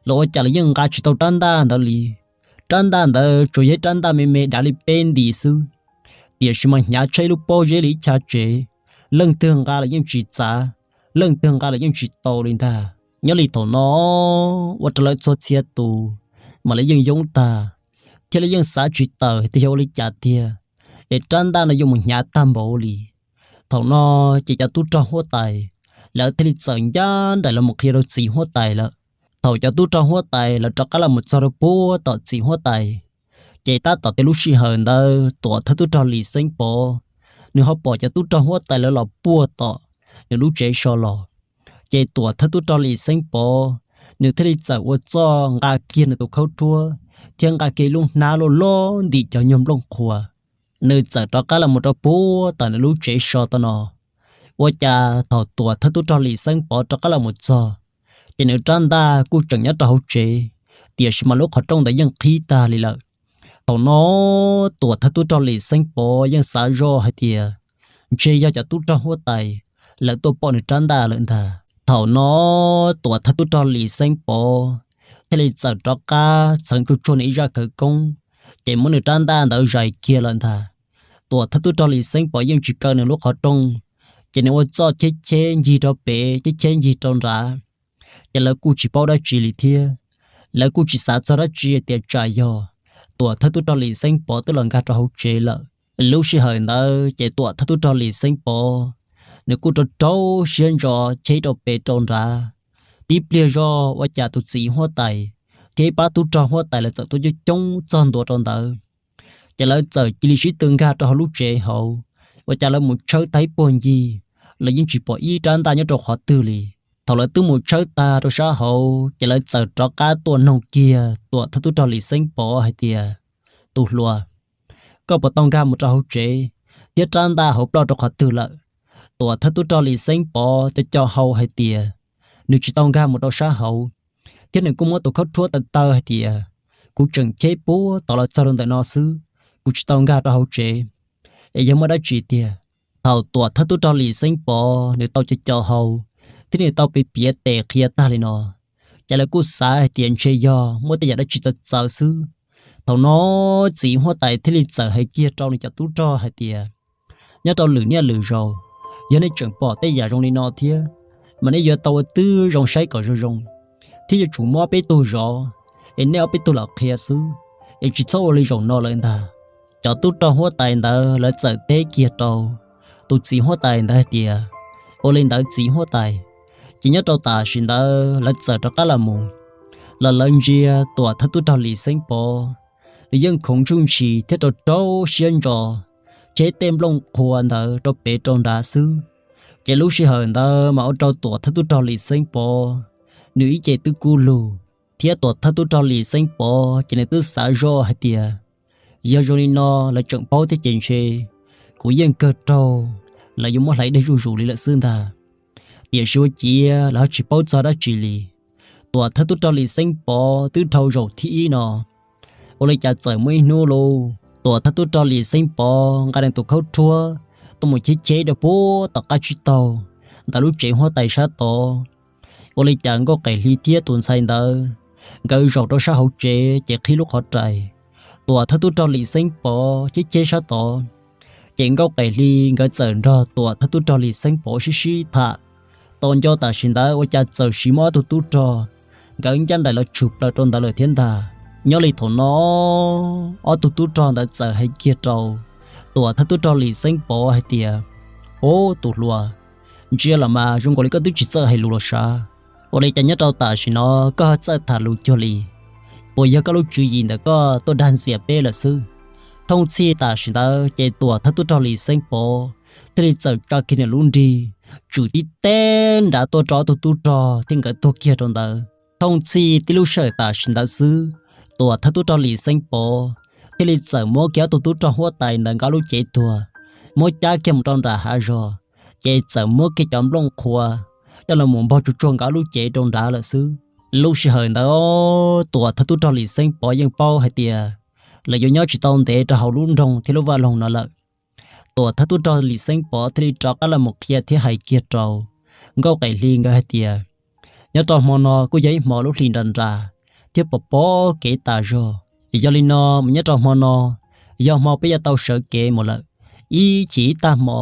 los ua cas lawv yeej nqa tsis tau rab ntaj ntawd li. Rab ntaj ntawd tsuas yog ib rab ntaj me me dav li peb nti xwb, tiam sis mas hnyav tshaj ib lub pob zeb li ib chav tsev. Leej twg nqa los yeej tsis txav, leej twg nqa los yeej tsis tau li ntag. Nyob li thaum no ua rau lawv txhua txhia tus mas lawv yeej yoob tag, thiab lawv yeej xav tsis tawm tias yog ua li cas tiag es rab ntaj no yuav mus hnyav tag npaum li. Thaum no ces cov tub rog huab tais lawv thiaj li txawm ncaj nraim los mus qhia rau txiv huab tais lawm. Thaum cov tub rog huab tais lawv rov qab los mus txog rau puag tom txiv huab tais, ces tab tom tej lub sij hawm ntawd tuam thawj tub rog Lis Xeeb Pov nws ho pom cov tub rog huab tais lawv los puag tom nws lub tsev so los. Ces Tuam Thawj Tub Rog Lis Xeeb Pov nws thiaj li txawm ua txuj nqa kiag nws tus khaub rhuab thiab nqa kiag lub hnab loj loj ntim cov nyuag nplooj qhuav, nws txawm rov qab los mus rau puag tom nws lub tsev so tau no. Ua cas thaum Tuam Thawj Tub Rog Lis Xeeb Pov rov qab los mus txog, ces nws rab ntaj kuj tseem nyob rau hauv tsev, tiam sis mas lub qhov rooj ntawd yeej qhib tag li lawm. Thaum no Tuam Thawj Tub Rog Lis Xeeb Pov yeej xav zoj hais tias ntshe yog cov tub rog huab tais lawv tuaj pom nws rab ntaj lawm ntag. Thaum no Tuam Thawj Tub Rog Lis Xeeb Pov thiaj li txawm rov qab txheev tsuag tsuag nws ib zaj khawv koob, ces muab nws rab ntaj ntawd zais kiag lawm ntag. Tuam Thawj Tub Rog Lis Xeeb Pov yeej tsis kaw nws lub qhov rooj, ces nws ua txuj cheb cheb ncig rau pem cheb cheb ncig rau nrad, ces lawv kuj tsis paub dab tsi li thiab. Lawv kuj tsis xav txog dab tsi tias tsam yog Tuam Thawj Tub Rog Lis Xeeb Pov twb los nkag rau hauv tsev lawm. Lub sij hawm ntawd ces Tuam Thawj Tub Rog Lis Xeeb Pov nws kuj rau rau siab ntso cheb rau pem rau nrad. Tib pliag zog ua cas tus txiv huab tais thiab ib pab tub rog huab tais lawv txawm tuaj coob coob txog ntua rau ntawd. Ces lawv txawm cia li sib tw nkag rau hauv lub tsev hauv, ua cas lawv mus tshawb tag ib puag ncig, lawv yeej tsis pom ib rab ntaj nyob rau qhov twg li. Thaum lawv twb mus tshawb tag rau sab hauv, ces lawv txawm rov qab tuaj noog kiag Tuam Thawj Tub Rog Lis Xeeb Pov hais tias, Tus hluas, koj puas tau nkag mus rau hauv tsev thiab rab ntaj hauv ploj rau qhov twg lawm? Tuam Thawj Tub Rog Lis Xeeb Pov co co hau hais tias nws tsis tau nkag mus rau sab hauv, thiab nws kuj muab tus khaub rhuab taw taw hais tias, Kuv tseem cheb puag tod los txog rau ntawm no xwb, kuv tsis tau nkag rau hauv tsev. Es yog muaj dab tsi tiag? Thaum Tuam Thawj Tub Rog Lis Xeeb Pov nws tau co co hau thiab nws tau piav piav tes qhia tag li no, ces lawv kuj xav hais tias ntshe yog muaj tej yam dab tsi txawv txawv xwb. Thaum no txiv huab tais thiaj li txawm hais kiag rau nws cov tub rog hais tias, Nyob rau lwm niaj lwm zaus, yog nej tseem pom tej yam zoo li no thiab, mas nej yuav tau ua twb zoo saib kom zoo zoo, thiab yuav tsum muab ob peb tug zov, es nej ob peb tug los qhia xwb, es tsis txhob ua li zaum no lawm ntag. Cov tub rog huab tais ntawd lawv txawm teb kiag rau tus txiv huab tais ntawd hais tias, Ua li ntawd txiv huab tais. Ces nyob rau tam sim ntawd lawv txawm rov qab los mus, los lawv ntsia Tuam Thawj Tub Rog Lis Xeeb Pov, nws yeej khoov ntsuj ntshis thiab rau rau siab ntso cheb tej nplooj qhuav ntawd rau pem rau nrad xwb. Ces lub sij hawm ntawd mas ua rau Tuam Thawj Tub Rog Lis Xeeb Pov nws ib ce twb kub lug, thiab Tuam Thawj Tub Rog Lis Xeeb Pov ces nws twb xav zoj hais tias, Yog zoo li no lawv tseem paub thiab ces ntshe kuv yeej kawg raug lawv yuav muab hlais dej zuj zus li lawm xwb ntag. Tiam sis ua ciav lawv ho tsis paub txog dab tsi li. Tuam Thawj Tub Rog Lis Xeeb Pov twb dhau zaum thib ib no, ua li cas txawm muaj ib hnub lauj, Tuam Thawj Tub Rog Lis Xeeb Pov nqa nws tus khaub rhuab tuaj mus cheb cheb rau puag tom qab tsib taug ntawm lub tsev huab tais sab tod. Ua li cas Nkauj Qaim Hli thiab tus ntxhais ntawd nkawd zaum rau sab hauv tsev ces qhib lub qhov rais, Tuam Thawj Tub Rog Lis Xeeb Pov cheb cheb sab tod, ces Nkauj Qaim Hli nkawd txawm nrog Tuam Thawj Tub Rog Lis Xeeb Pov sib sib tham. Tau nco tam sim ntawd ua cas txawm sis muaj ob tug tub rog nkawd ncaj nraim los tshwm plaws rau ntawd lawm thiab ntag. Nyob li thaum no ob tug tub rog ntawd txawm hais kiag rau Tuam Thawj Tub Rog Lis Xeeb Pov hais tias, Ob tus hluas, ntsia los mas zoo nkaus li koj twb tsis txawj hais lus los sav. Ua li cas nyob rau tam sim no koj ho txawj tham lus cuag li? Puas yog koj lub tswv yim ntawm koj tuaj dag ntxias peb lawm xwb? Thooj txhij tam sim ntawd ces Tuam Thawj Tub Rog Lis Xeeb Pov thiaj li txawm tsa kiag nws lub nrig tswm tib teg nrad tuaj rau ob tug tub rog thiab nkawd tuag kiag rau ntawd. Thooj txhij tib lub sij hawm tam sim ntawd xwb, Tuam Thawj Tub Rog Lis Xeeb Pov thiaj li txawm muab kiag ob tug tub rog huab tais ntawd nkawd lub cev tuag, muab cab kiag mus rau nram hav zog, ces txawm muab kiag cov nplooj qhuav coj los mus npog tsuag tsuag nkawd lub cev rau nrad lawm xwb. Lub sij hawm ntawd Tuam Thawj Tub Rog Lis Xeeb Pov yeej paub hais tias lawv yuav nyob tsis tau ntev rau hauv lub nroog thiab lub vaj loog no lawm. Tuam Thawj Tub Rog Lis Xeeb Pov thiaj li rov qab los mus qhia thiab hais kiag rau Nkauj Qaim Hli nkawd hais tias, Nyob rau hmo no kuj yog ib hmo lub hli nra nra thiab pos pom kev tas zog. Yog li no mas nyob rau hmo no yog hmo peb yuav tau sawv kev mus lawm. Ib chim ib tag hmo,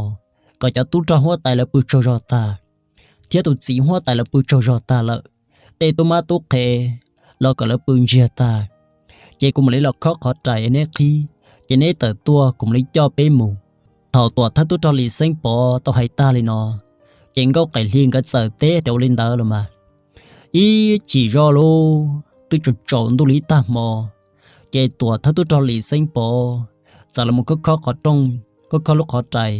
kom cov tub rog huab tais lawv pw tsaug zog tag, thiab tus txiv huab tais lawv pw tsaug zog tag lawm, tej tub mab tub qhe los kom lawv pw ntsiag tag, ces kuv mam li los khob qhov rais es neb qhib, ces neb tawm tuaj kuv mam li coj peb mus. Thaum Tuam Thawj Tub Rog Lis Xeeb Pov tau hais tag li no, ces Nkauj Qaim Hli nkawd txawm teb tias, Ua li ntawd los mas. Ib chim zoj lub twb tsaus tsaus ntuj li ib tag hmo, ces Tuam Thawj Tub Rog Lis Xeeb Pov txawm los mus khob khob qhov rooj, khob khob lub qhov rais,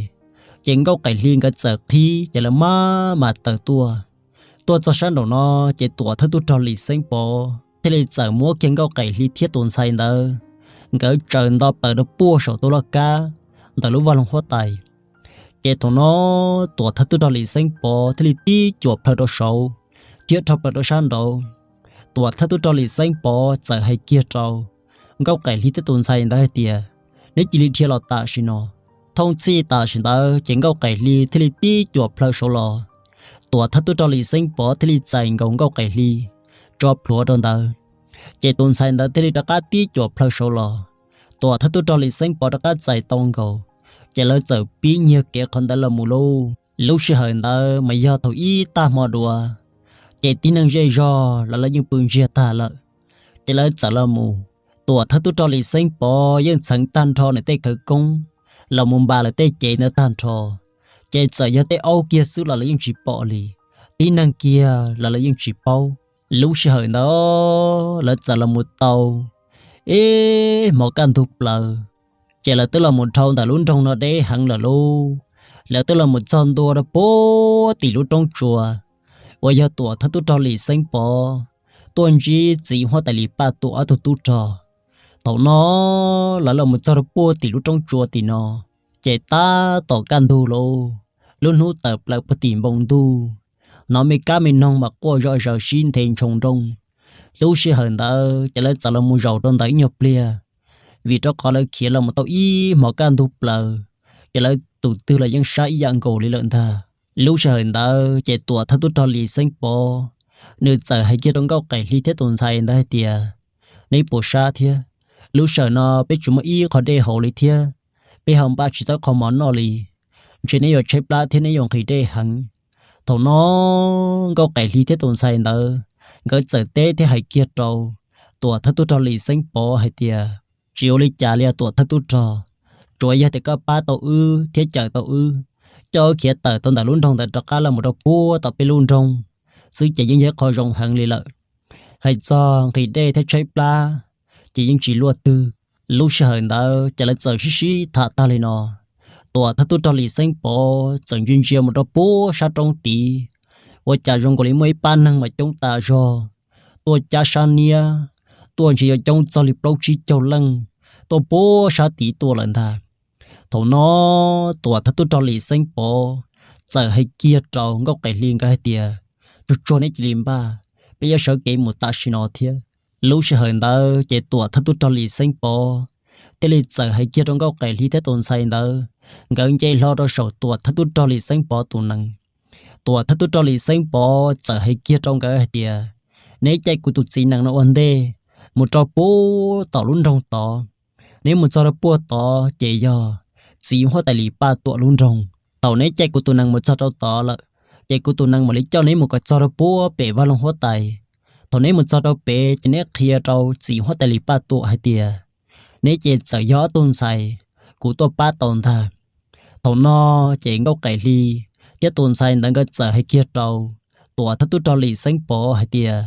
Ces Nkauj Qaim Hli nkawd txawm qhib ces lawv maj mam taws tuaj. Tuaj txog sab nraum no, ces Tuam Thawj Tub Rog Lis Xeeb Pov thiaj li txawm muab kiag Nkauj Qaim Hli thiab tus ntxhais ntawd, nkawd tsaws nto plaws rau puag saum tus loj kab ntawm lub vaj loog huab tais. Ces thaum no Tuam Thawj Tub Rog Lis Xeeb Pov thiaj li tib cuam plhaw rau saud, thiab dhau plaws rau sab nraud. Tuam Thawj Tub Rog Lis Xeeb Pov txawm hais kiag rau Nkauj Qaim Hli thiab tus ntxhais ntawd hais tias, neb cia li dhia los tam sim no. Thooj txhij tam sim ntawd ces Nkauj Qaim Hli thiaj li tib cuam plhaw saud los. Tuam Thawj Tub Rog Lis Xeeb Pov thiaj li txais nkaus Nkauj Qaim Hli tso plhuav rau ntawd. Ces tus ntxhais ntawd thiaj li rov qab tib cuam plhaw saud los. Tuam Thawj Tub Rog Lis Xeeb Pov rov qab txais tau nkaus, ces lawv txawm pib nyiag kev qhov ntawd los mus lauj. Lub sij hawm ntawd mas yog thaum ib tag hmo dua, ces tib neeg zej zog los lawv yeej pw ntsiag tag lawm. Ces lawv txawm los mus, Tuam Thawj Tub Rog Lis Xeeb Pov yeej txheev tag nrho nws tej khawv koob los mus npas lawv tej cev ntawd tag nrho. Ces txawm yog tej aub kiag xwb los lawv yeej tsis pom li, tib neeg kiag los lawv yeej tsis paub. Lub sij hawm ntawd lawv txawm los mus tau ib hmos kaj ntug plaws, ces lawv twb los mus dhau ntawm lub nroog no deb heev lawm lauj. Lawv twb los mus txog ntua rau puag tim lub roob tsua uas yog Tuam Thawj Tub Rog Lis Xeeb Pov tuaj ntsib txiv huab tais Lis Paj Tuam ob tug tub rog. Thaum no lawv los mus txog rau puag tim lub roob tsua tim no, ces tab tom kaj ntug lauj, lub hnub tawm plaws puag tim npoo ntuj, hnov me kab me noog mas quaj zom zaws sib nthe ntshoo nrooj. Lub sij hawm ntawd ces lawv txawm los mus zaum rau ntawm ib nyuag pliag, vim rau qhov lawv khiav los mus tau ib hmos kaj ntug plaws, ces lawv tus twg los yeej sab ib yam nkaus li lawm ntag. Lub sij hawm ntawd ces Tuam Thawj Tub Rog Lis Xeeb Pov, nws txawm hais kiag rau Nkauj Qaim Hli thiab tus ntxhais ntawd hais tias, neb puas sab thiab? Lub sij hawm no peb tsis muaj ib qho dej haus li thiab, peb ho npaj tsis tau qho mov noj li. Ntshe neb yuav tshaib plab thiab neb yuav nqhis dej heev. Thaum no Nkauj Qaim Hli thiab tus ntxhais ntawd, nkawd txawm teb thiab hais kiag rau Tuam Thawj Tub Rog Lis Xeeb Pov hais tias, tsis ua li cas li os Tuam Thawj Tub Rog, tsuav yog tias koj pab tau wb thiab cawm tau wb, coj wb khiav tawm tau ntawm lub nroog ntawd rov qab los mus rau puag tom peb lub nroog xwb ces yeej yog qhov zoo heev li lawm. Hais txog nqhis dej thiab tshaib plab ces yeej tsis luaj twg. Lub sij hawm ntawd ces lawv txawm sib sib tham tag li no, Tuam Thawj Tub Rog Lis Xeeb Pov txawm ntsia ntsia mus rau puag sab roob tid, ua cas zoo nkaus li muaj ib pab neeg mas coob tas zog tuaj cab sab niab, tuaj ntshe yuav coob txog li plaub tsib caug leej, tuaj puag sab tid tuaj lawm ntag. Thaum no Tuam Thawj Tub Rog Lis Xeeb Pov txawm hais kiag rau Nkauj Qaim Hli nkawd hais tias, tsuag tsuag neb cia li npaj, peb yuav sawv kev mus tam sim no thiab. Lub sij hawm ntawd ces Tuam Thawj Tub Rog Lis Xeeb Pov thiaj li txawm hais kiag rau Nkauj Qaim Hli thiab tus ntxhais ntawd, nkawd nce hlo rau saum Tuam Thawj Tub Rog Lis Xeeb Pov tus nees. Tuam Thawj Tub Rog Lis Xeeb Pov txawm hais kiag rau nkawd hais tias, neb caij kuv tus txiv nees no ua ntej mus rau puag tom lub nroog tod. Neb mus txog rau puag tod ces yog txiv huab tais Lis Paj Tuam lub nroog. Thaum neb caij kuv tus nees mus txog rau tod lawm, ces kuv tus nees mam li coj neb mus kom txog rau puag pem vaj loog huab tais. Thaum neb mus txog rau pem ces neb qhia rau txiv huab tais Lis Paj Tuam hais tias, neb ces txawm yog ob tug ntxhais kuv tuaj pab tau ntag. Thaum no ces Nkauj Qaim Hli thiab tus ntxhais ntawd nkawd txawm hais kiag rau Tuam Thawj Tub Rog Lis Xeeb Pov hais tias,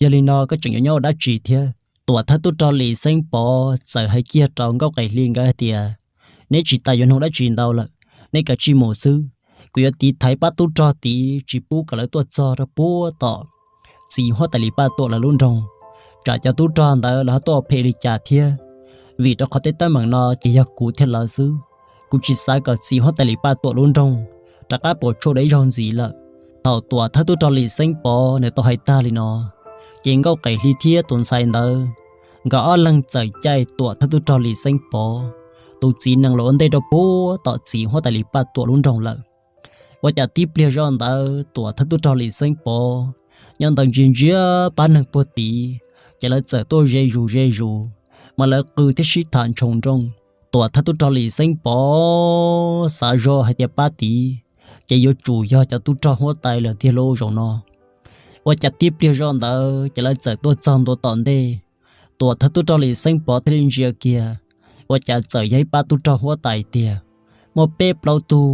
yog li no koj tseem yuav nyob ua dab tsi thiab? Tuam Thawj Tub Rog Lis Xeeb Pov txawm hais kiag rau Nkauj Qaim Hli nkawd hais tias, neb tsis tas yuav nug dab tsi ntau lawm, neb kav tsij mus xwb. Kuv yuav tiv thaiv pab tub rog tid tsis pub kom lawv tuaj txog rau puag tom txiv huab tais Lis Paj Tuam lawv lub nroog, tsam cov tub rog ntawd lawv ho tuaj phem li cas thiab. Vim rau qhov tej teeb meem no ces yog kuv thiab lawv xwb. Kuv tsis xav kom txiv huab tais Lis Paj Tuam lub nroog rov qab puas tsuaj dua ib zaug ntxiv lawm. Thaum Tuam Thawj Tub Rog Lis Xeeb Pov nws tau hais tag li no, ces Nkauj Qaim Hli thiab tus ntxhais ntawd nkawd ob leeg txawm caij Tuam Thawj Tub Rog Lis Xeeb Pov tus txiv nees los ua ntej rau puag tom txiv huab tais Lis Paj Tuam lub nroog lawm. Ua cas tib pliag zoj ntawd Tuam Thawj Tub Rog Lis Xeeb Pov nyob ntawd ntsia ntsia pab neeg puag tid, ces lawv txawm tuaj ze zus ze zus, mas lawv qw thiab sib tham ntshoo nrooj. Tuam Thawj Tub Rog Lis Xeeb Pov xav zoj hais tias pab tid ces yuav tsum yog cov tub rog huab tais lawm tiag lauj zaum no. Ua cas tib pliag zoj ntawd ces lawv txawm tuaj txog ntua tom ntej. Tuam Thawj Tub Rog Lis Xeeb Pov thiaj li ntsia kiag, ua cas txawm yog ib pab tub rog huab tais tiag, muaj peb plaub tug,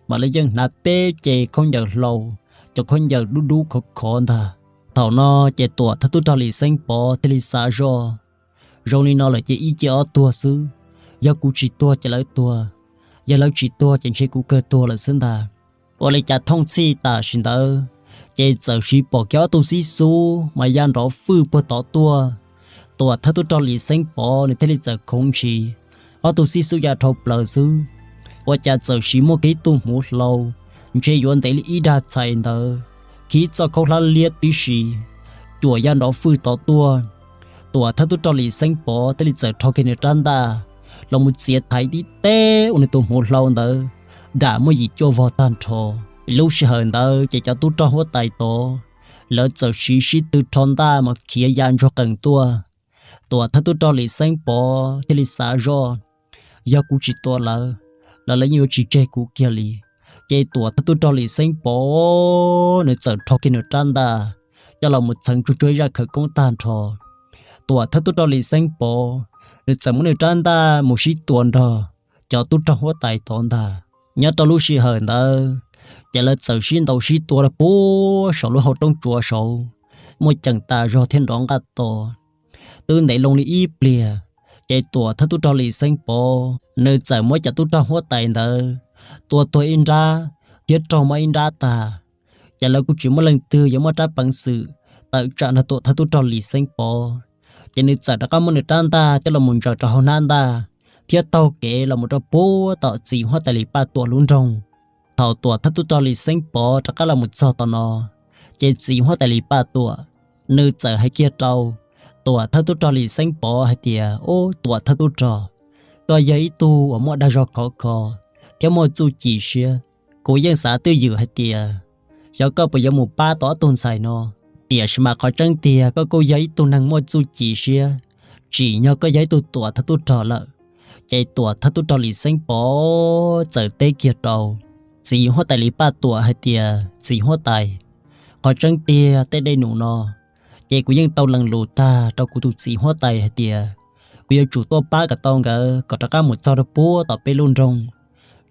mas lawv yeej hnav peb ce khaub ncaws hlau, cov khaub ncaws dub dub khov khov ntag. Thaum no ces Tuam Thawj Tub Rog Lis Xeeb Pov thiaj li xav zoj, zoo li no lawm ces ib ce ob tuag xwb, yog kuv tsis tuag ces lawv tuag, yog lawv tsis tuag ces ntshe kuv kawg tuag lawm xwb ntag. Ua li cas thooj txhij tam sim ntawd, ces txawm siv pom kiag ob tug xib xub mas ya nrov fwj puag tod tuaj. Tuam thawj tub rog Lis Xeeb Pov nws thiaj li txawm khoov ntshis, ob tug xib xub ya dhau plaws xwb, ua cas txawm siv muaj kiag ib tug hmuv hlau, ntshe yuav ntev li ib dag txhais ntawd, khi txoj khaub hlab liab tib si, cuam ya nrov fwj tod tuaj. Tuam thawj tub rog Lis Xeeb Pov thiaj li txawm rho kiag nws rab ntaj los mus txiav thaiv tib teb ua nws tus hmuv hlau ntawd dam muaj yim cuaj vog tag nrho. Lub sij hawm ntawd ces cov tub rog huab tais tod, lawv txawm siv sib tw rho ntaj mas khiav ya ntsuag qees tuaj. Tuam thawj tub rog Lis Xeeb Pov thiaj li xav zoj, yog kuv tsis tua lawv, los lawv yeej yuav tsis tseg kuv kiag li. Ces tuam thawj tub rog Lis Xeeb Pov nws txawm rho kiag nws rab ntaj coj los mus txheev tsuag tsuag ib zaj khawv koob tag nrho. Tuam thawj tub rog Lis Xeeb Pov nws txawm muab nws rab ntaj mus sib tua nrog cov tub rog huab tais tod ntag. Nyob rau lub sij hawm ntawd, ces lawv txawm sib ntaus sib tua rau puag saum lub hauv roob tsuas saud, muaj ceem tas zog thiab nrov nqaj to. Twb ntev loo li ib pliag, ces tuam thawj tub rog Lis Xeeb Pov nws txawm muab cov tub rog huab tais ntawd tua tuag ib nrab thiab raug mob ib nrab tag. Ces lawv kuj tsis muaj leej twg yuav muaj rab peev xwm tawm tsam nrog tuam thawj tub rog Lis Xeeb Pov, ces nws txawm rov qab muab nws rab ntaj coj los mus ntsaws rau hauv hnab ntaj thiab taug kev los mus rau puag tom txiv huab tais Lis Paj Tuam lub nroog. Thaum tuam thawj tub rog Lis Xeeb Pov rov qab los mus txog tom no, ces txiv huab tais Lis Paj Tuam nws txawm hais kiag rau tuam thawj tub rog Lis Xeeb Pov hais tias, Ub, tuam thawj tub rog, koj yog ib tug uas muaj dag zog khov kho thiab muaj txuj ci siab. Kuv yeej xav twj ywm hais tias xyov koj puas yuav mus pab tau ob tug ntxhais no, tiam sis mas qhov tseeb tiag koj kuj yog ib tug neeg muaj txuj ci siab, tsim nyog koj yog ib tug tuam thawj tub rog lawm. Ces tuam thawj tub rog Lis Xeeb Pov txawm teb kiag rau txiv huab tais Lis Paj Tuam hais tias, Txiv huab tais, qhov tseeb tiag tej dej num no, ces kuv yeej tau lees lus tag rau kuv tus txiv huab tais hais tias kuv yuav tsum tuaj pab kom tau nkawd kom rov qab mus txog rau puag tom peb lub nroog,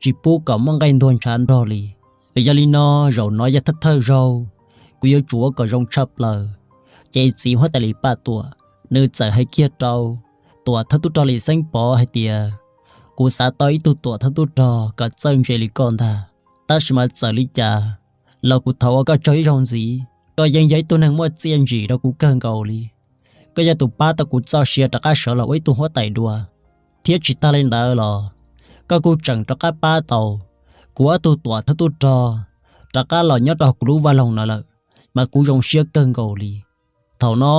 tsis pub kom muaj nqaij ntuag ntshav nrog li. Yog li no, zaum no yog thawj thawj zaug, kuv yuav tsum ua kom zoo tshaj plaws. Ces txiv huab tais Lis Paj Tuam nws txawm hais kiag rau tuam thawj tub rog Lis Xeeb Pov hais tias, Kuv xav tau ib tug tuam thawj tub rog kom txawj ntse li koj ntag, tab sis mas txawm li cas los kuv thov ua koj tsaug ib zaug ntxiv, koj yeej yog ib tug neeg muaj txiaj ntsim rau kuv kawg nkaus li. Koj yog tus pab tau kuv txoj sia rov qab sawv los ua ib tug huab tais dua, thiab tsis tag li ntawd los koj kuj tseem rov qab pab tau kuv ob tug tuam thawj tub rog rov qab los nyob rau kuv lub vaj loog no lawm, mas kuv zoo siab kawg nkaus li. Thaum no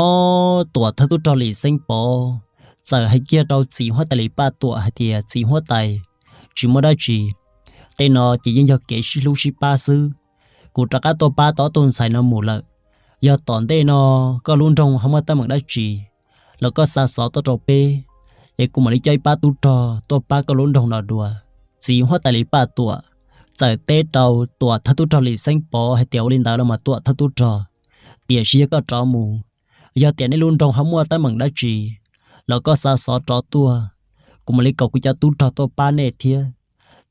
tuam thawj tub rog Lis Xeeb Pov txawm hais kiag rau txiv huab tais Lis Paj Tuam hais tias, Txiv huab tais, tsis muaj dab tsi, tej no ces yeej yog kev sib hlub sib pab xwb. Kuv rov qab tuaj pab tau ob tug ntxhais no mus lawm. Yog tom ntej no koj lub nroog ho muaj teeb meem dab tsi los koj xa xov tuaj rau peb, es kuv mam li coj ib pab tub rog tuaj pab koj lub nroog no dua. Txiv huab tais Lis Paj Tuam txawm teb rau tuam thawj tub rog Lis Xeeb Pov hais tias, Ua li ntawd los mas tuam thawj tub rog, tiam sis yog koj rov mus, yog tias nej lub nroog ho muaj teeb meem dab tsi los koj xa xov rov tuaj, kuv mam li kom kuv cov tub rog tuaj pab nej thiab.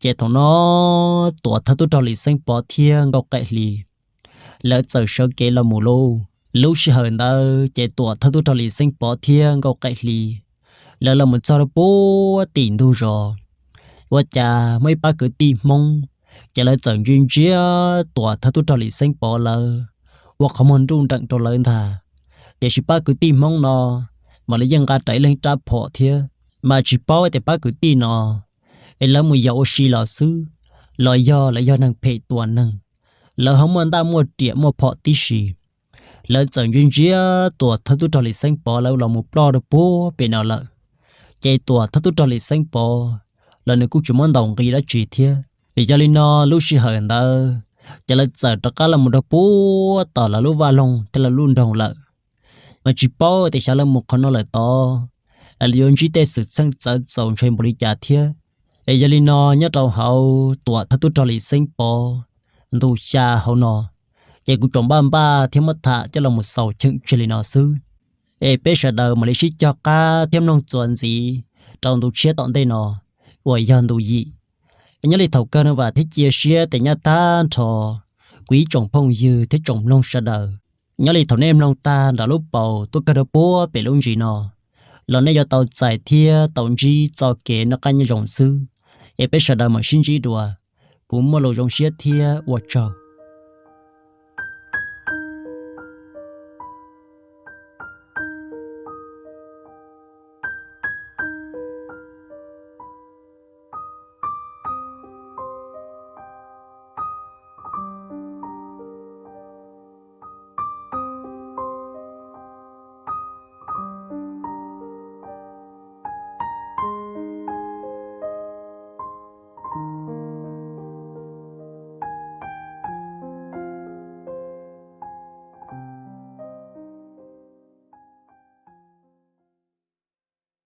Ces thaum no tuam thawj tub rog Lis Xeeb Pov thiab Nkauj Qaim Hli lawv txawm sawv kev los mus lauj. Lub sij hawm ntawd ces tuam thawj tub rog Lis Xeeb Pov thiab Nkauj Qaim Hli lawv los mus txog rau puag tim ntug zos, ua cas muaj ib pab kwv tij Hmoob, ces lawv txawm ntsia ntsia tuam thawj tub rog Lis Xeeb Pov lawv ua qhov muag nruj nreem rau lawv ntag. Tiam sis pab kwv tij Hmoob no mas lawv yeej nqa rawv ib leeg rab phom thiab, mas tsis paub tias pab kwv tij no es lawv mus yos ua si los xwb, los yog lawv yog neeg phem tua neeg, lawv ho muaj ntaj muaj riam muaj phom tib si. Lawv txawm ntsia ntsia tuam thawj tub rog Lis Xeeb Pov lawv los mus ploj rau puag pem no lawm. Ces tuam thawj tub rog Lis Xeeb Pov los nws kuj tsis muab ntaus nqi dab tsi thiab. Yog li no lub sij hawm ntawd ces lawv txawm rov qab los mus rau puag tom lawv lub vaj loog thiab lawv lub nroog lawm. Mas tsis paub tias xyov lawv mus qhov no lawm tod, lawv yuav ntsib tej xwm txheej txawv txaus ntshai npaum li cas thiab. Es yog li no nyob rau hauv tuam thawj tub rog Lis Xeeb Pov ntu xya hauv no, ces kuv tsuas npaj npaj thiab muab tham coj los mus xaus cheem tseg li no xwb. Es peb sawv daws mam li sib cog qab thiab mloog txuas ntxiv rau ntu tshiab tom ntej no uas yog ntu yim. Nyob li thaum kawg no vam thiab cia siab tias nyaj tag nrho kuv ib tsoom phooj ywg thiab tsoom mloog sawv daws, nyob li thaum nej mloog tag nram lub paus tuaj kawg rau puag pem lub ntsis no los nej yuav tau txais thiab tau ntsib txoj kev noj qab nyob zoo xwb. Es peb sawv daws mam sib ntsib dua. Kuv muaj lus zoo siab thiab ua tsaug.